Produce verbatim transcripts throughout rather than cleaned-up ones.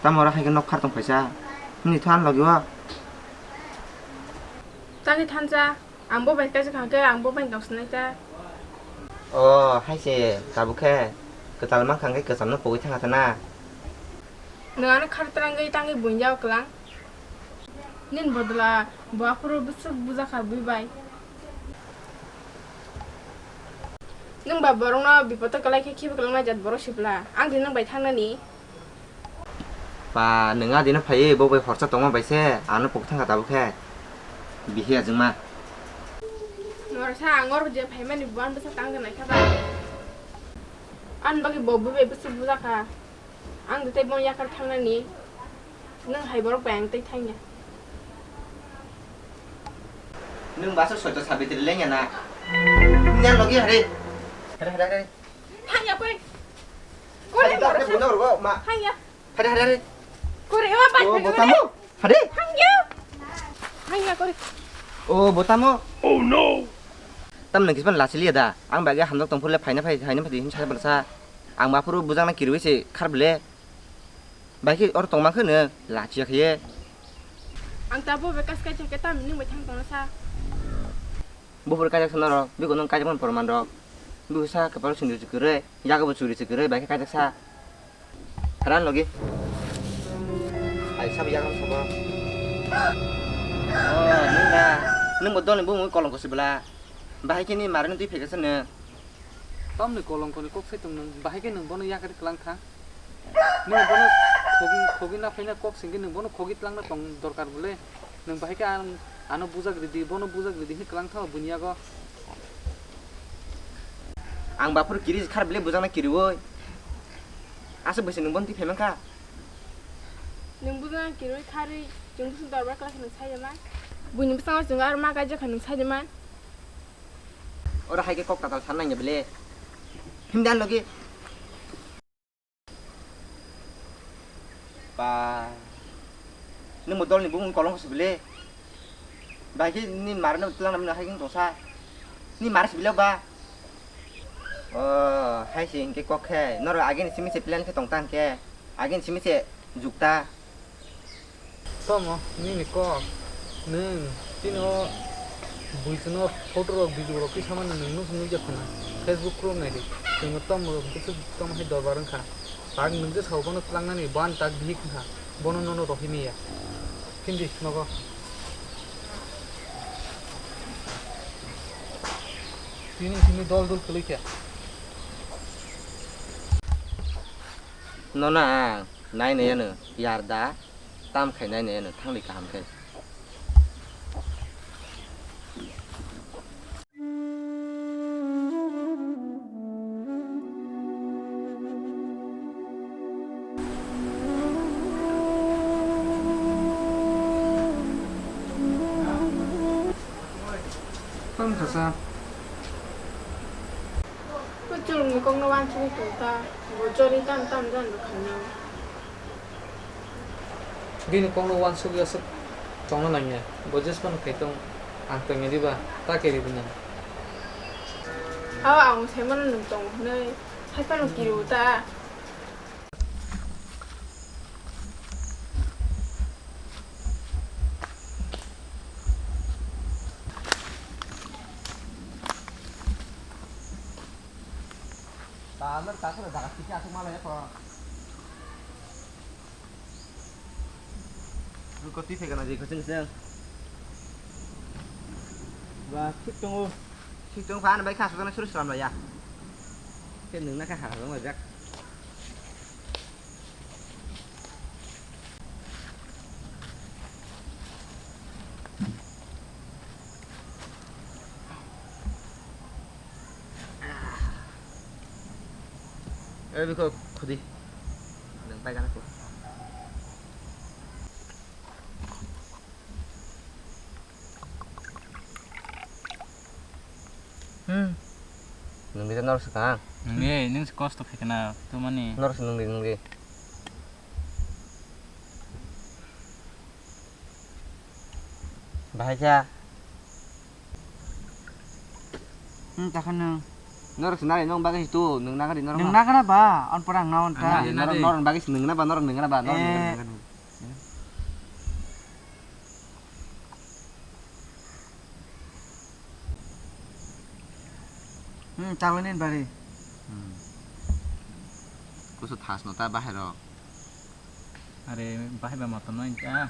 Tamo oro hai khe nok khar tong phaisa. Himni than logi o. Tani thansa, ang bo bai kaisa khang khe, ang bo bai tong sinai ta. O, hai se, tabuk khe kwtal mang khang khe kwcham no pogwi thang kha na. Nwng ano khar twrangwi tangwi buini yago kwlang. Nini bodol o bo aphuru bwswk bujakha bui bai. Nwng ba borokno bipodo kwlai khe khibi kwlangnai jat borok sibla. Ang di nwng bai thangnani. Ba, nwng adino phaiwi bo bai horsa tongma bai se ano pok thangkha tabuk khe. Bihi ajwngma. Norsa ang oro je phaimani bo ano bwsa tang gwnai kha ba. Ani bagwi bo bui bai bwswk bujakha. Ang de tei bono yakar thangnani. Nwng hai borok bai ang tei thangya. Nwng basa soito sabitri lengya na. Nyan logi hari. Hari, hari, hari. Thangya kore. Kore hari, hari, hari, hari, ma. Thangya. Hari, hari, hari. Kore, ma bai. Oh, botamo. Hari. Thangya. Thangya kore. Oh, botamo. Oh no. Tamni kispan lachiliya da. Ang bagi hamjak tongphurle phaina phai, phaina phai hin sa balsa. Ang baphuru bujakna kirwi se khar bile. Bai khe oro tongma khe no lachiya khe. Ang tabuk bai kas kaisa khe tamni nwng bai thang tongna sa. Buphuru kaijak sa norok, biko nwng kaijak mani porman rok. Biko sa kwpalo sindri se kwrwi, yago bo churi se kwrwi, bai khe kaijak sa. Ran logi. Ai sabo yago sabo. Oh, nwng da. Nwng bo doni bumung kolong kosi bwla. Bahai khe ni marwino twi phai khe sa nwng. Tamni kolongkoni kok sai tong nwng, bahai khe nwng bono yakari kwlang kha. Nwng bono khogi, khogi na phaina kok singkhe nwng bono khogi twlangna tong dorkar bole. Nwng bahai khe ang ano bujak ridi, bono bujak ridi hinwi kwlang tha buini yago. Ang baphuru kiri khar bele bujakna kiriwi. Aswk bwsai nwng bono twi phai mankha. Nwng bujakna kiriwi kharwi chwng bwswk dorbar kwlai khe nwng sai de man. Buini bwskango chwng aro ma kaijak kha nwng sai de man. Oro hai khe kok tatal san nangya bele. Himdi ani logi. Ba. Nwng bo dolni bumung kolong se bele. Bai khe ni mar no twlang nam hai khe tongsa. Ni mar se bele ba. O, hai se hinkhe kok khe. Noro agini simi se plan khe tong ta hinkhe. Agini simi se jukta. Tamo, nini kok, nwng, chini o buisano photo rok, video rok kisa mani nwng nukjak khna, Facebook khulok nai di, chwngno tamo rok bwswk tamo hai dorbar wngkha, tak nwng je sao bono twlangnani, bo ani tak bihik wngkha, bono nono rohini ya, hindi nogo. Tini simi dol dol kwlwi khe. Nono ang nai nai ano yar da, tam khai nai nai ano thangli kaham khe. Tong khasa. Kuchurungni kokno wansugwi tong ta, bo chori tam tam jan rw khaino. Bini kokno wansugwi aswk tongna nangya, bo jesphano khai tong, ang tongya diba, ta khe ribini. Hao, ang saimano nwng tongo hwnwi, haiphano kiriwo ta. Tamar takura jaga kisa asuk malai kho. Ruko twi phai gana je kho chwng chwng. Ba, thik tongo. Thik tong phan bai kha sujana suru sram la ya. Khe nwng na kha ha ha jak. Eh, biko khudi. Nwng pai gana kho. Hmm. Nwng di norok swkang. Nwng di, nwng se kosto khaikhe na, tumani. Norok se nwng di, nwng di. Bahai kha. Hmm, takha nwng. Norok se nari nong bagwi se tu, nwng nagari norok Nwng no. Nagana ba, on pora ang na on ta. Ang nari, norok, nari. Norok bagwi se nwng na ba, norok nwng na ba, norok nwng na Eh. Ba. Hmm, tangwi nini bari. Hmm. Kusu thas no ta bahai rok. Are bahai ba motom no ta.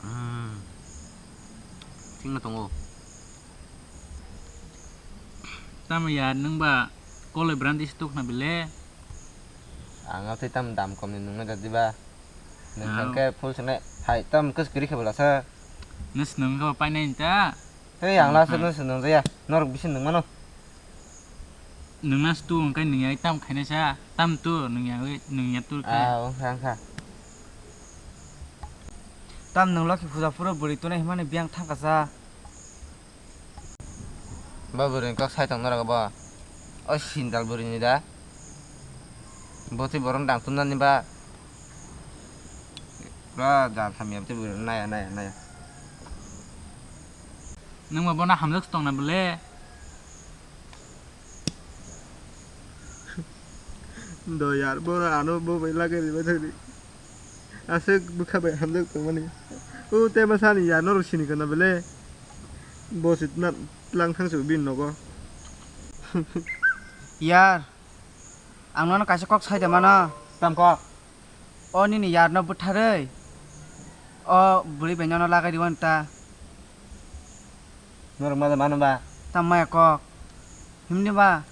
Hmm. Thik no tongo. Tamo ya nwng ba koloi brandi stok na bile. Ang tei tam dam kom ni nwng na jadi ba. Nwng Ah. Thang khe full sene hai tam kus kiri khe bwlasa. Nwng swnam khe painai ta. Hei, ang last Hmm. Nwng swnam jaya. Norok bisi nwng mano. Nwng nas tu hwnkhe nwng ya tam khainai sa. Tam tu nwng ya, nwng ya tu khe. Ah, wngkha, wngkha. Tam nwng loki puja phuru bwrwi tunai himani biyang thangkasa. Ba bwrwini kok sai tong norok bo. O sindal bwrwini da. Bo tei borok dang tumnani ba. Pura jal hamya tei bwrwini naya, naya, naya. Nwng bo bono hamjak tongna bwle. Do yar, bono ano bo bai lagari bai thagdi. Aswk bwkha bai hamjak tongmani. O tei masani ya norok sini kana bele. Bo se na tlang thang se bini nogo. Yar, ang nono kaisa kok sai de mano. Tam kok? O nini yar no bwtharwi o bwrwi bai nono lagai diwan ta. Norok ma mano ba? Tam maya kok. Himni ba?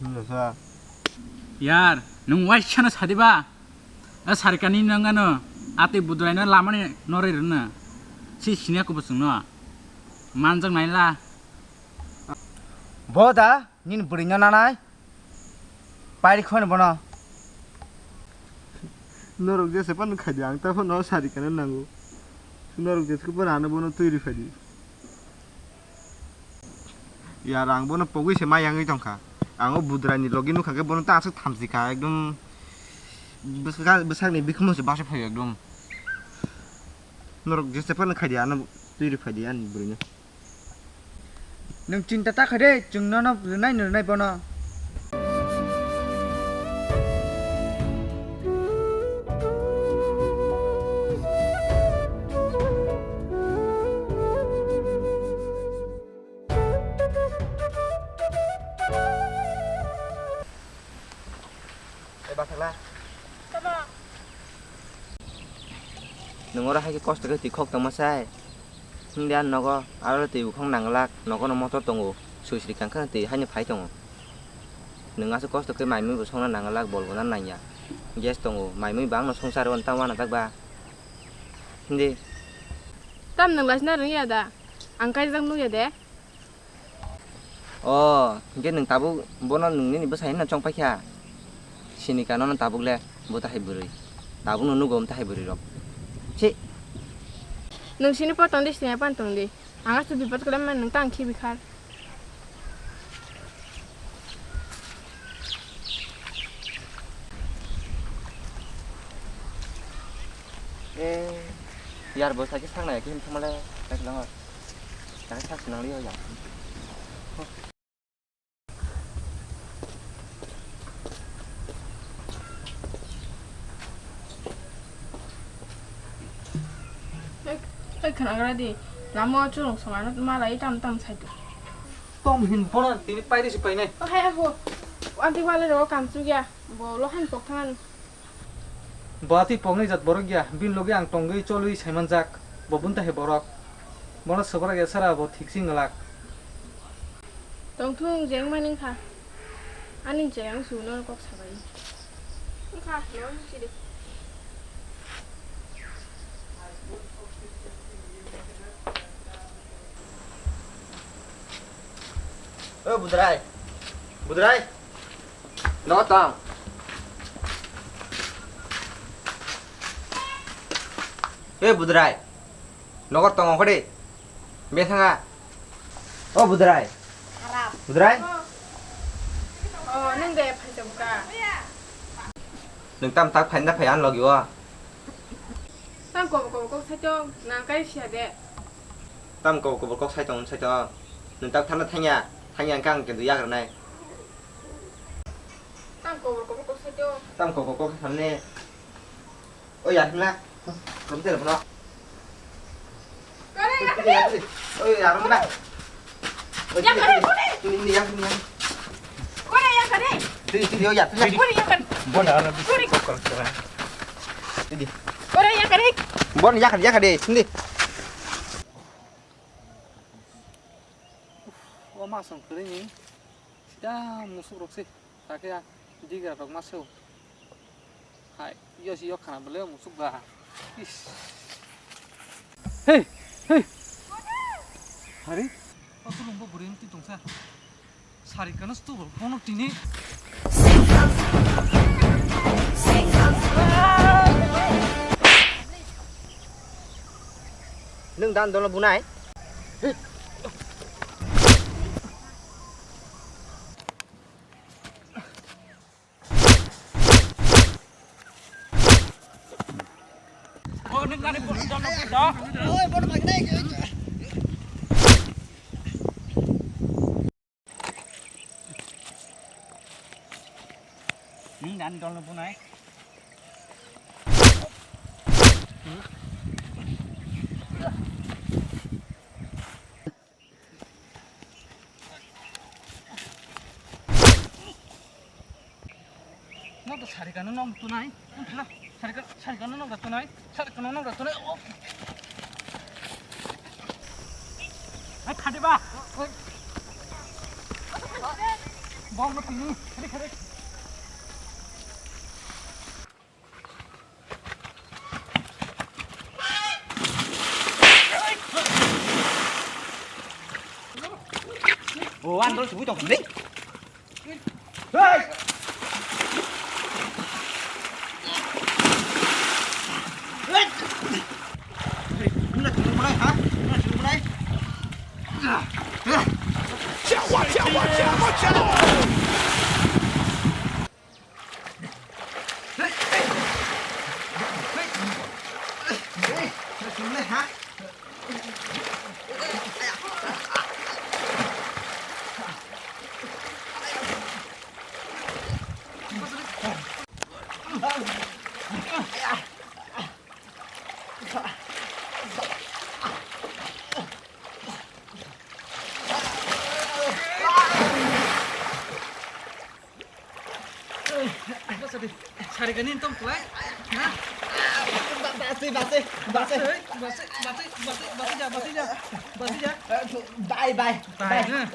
Himni sa. Yar, nwng waisano sadi ba? A sarikani nangano atwi buduraino lamani norwi rwno. Si sinya kubuchwngno. Manjak naila. Bo da nini bwrwino nanai. Pairi khoni bono. Norok jesa phano khaidi, ang ta phano sarikano nango. Norok jesa phano ano bono twi rwphadi. Yar, ang bono pogwi se ma yangwi tongkha. Ang o budrai ni logi nukha khe bono ta aswk thamchi kha, ekdom bwswk, bwsakni bikhumo se bachai phaio ekdom. Norok jesa phano khaidi, ano twi rwphadi ani bwrwino. Nwng chinta ta kha de, chwng nono rwnai no rwnai bono. Eba thangla. Tamo? Nwng oro hai khe kosto khe twi khok tongma sai. Himdi ani nogo aro twi bukhang nanglak, nogo no motor tongo. Sui sri kang kheno twi haino phai tongo. Nwng aswk kosto khe mai mui bo songna nanglak, bol bo na nangya. Gas tongo, mai mui bo ang no songsa rw tamo wanajak ba. Himdi. Tam nwng laisna rwngya da? Ang kaijak nukya de. O, hinkhe nwng tabuk bono nwng nini bwsai hwnna chong paikha? Sini kha nono tabuk le, bo tahai bwrwi. Tabukno nugo omo tahai bwrwi rok. Chi. Nwng sini po tongdi, sini pan tongdi. Ang aswk bipot kwlai mani nwng tang khibi khar. Eh, yar bo sakhe saknai khe himthamale, naikhe lango. Sakhe sak sinang liya ya. Oi, oi, khwnagra di, lama o chwrwng song ano malai tam tam sai di. Tom hin phone tini pairi se painai. O hai aho, anti wale ro kam chugya, bo lo han pok thangan. Bo atwi poknai jat borok ya, bini logi ang tongwi cholwi saimanjak, bo bun tahai borok. Bono swbrak ya sara bo thik se wnglak. Tongthung je wngmani wngkha. Ani je ang suno kok sabai. Wngkha, no sidi. O Budrai. Budrai. Nogo tong. E Budrai. Nogo tong ongkha de. Bethanga. O Budrai. Budrai. O, nwng de phaisa buka. Nwng tam tak phaina phai ani logi o. Tam kobo kobo kok sai tong, nang kai sia de. Tam kobo kobo kok sai tong, sai tong. Nwng tak thana thangya. Thangya ang kang kendo yagra nai. Tam kok kok kok sai to. Tam kok kok kok samne. O ya himla. Kom tel bono. Kore ya kore. O ya rom na. Yakare, kore. Ni ni yang ni yang. Kore yakare. Ti ti yo ya ti ya. Kore yakare. Bona ara. Kore. Ti di. Kore yakare. Bon yakare yakare sindi. O ma song kwrwi ni sida musuk rok se, ta khe digra rok ma se o. Hai, yo si yo khana bole musuk ba. Is. Hey, hey. Hari? O tulung bo buri ti tongsa. Sari kana stu bo bono tini. Nwng dan dolo bunai. Nwng dan dolo bunai. Nok to sari kano nok tunai. Sarikano, sarikano nok tunai. Sarikano nok tunai. Oh. Hai, khadi ba. Bong no tini. Khadi, khadi. Oh, andro sibui tong sini. Hey! Hey! Hey, muna tunggu mulai, ha? Muna tunggu mulai. Siapa, siapa, siapa, siapa? Sari kani tom kulai. Basi, basi, basi. Basi, basi, basi, basi ja, basi ja. Basi ja. Bye, bye. Bye, bye.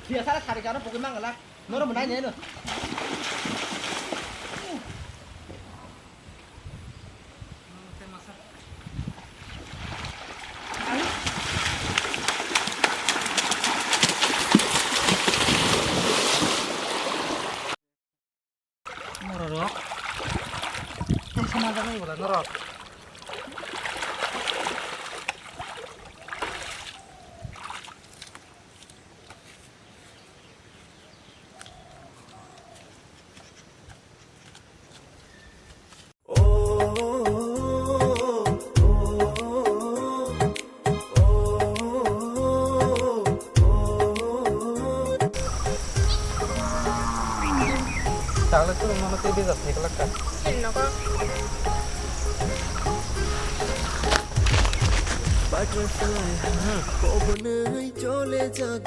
Biasa lah sari karo pokoknya mangalah. Noro menai neno. Norok. Tei sama jaga ni bola norok. Tangle kwrwngmano tei bejak thaiglak kha. Nogo. Butterfly, ha, kobonwi chole jak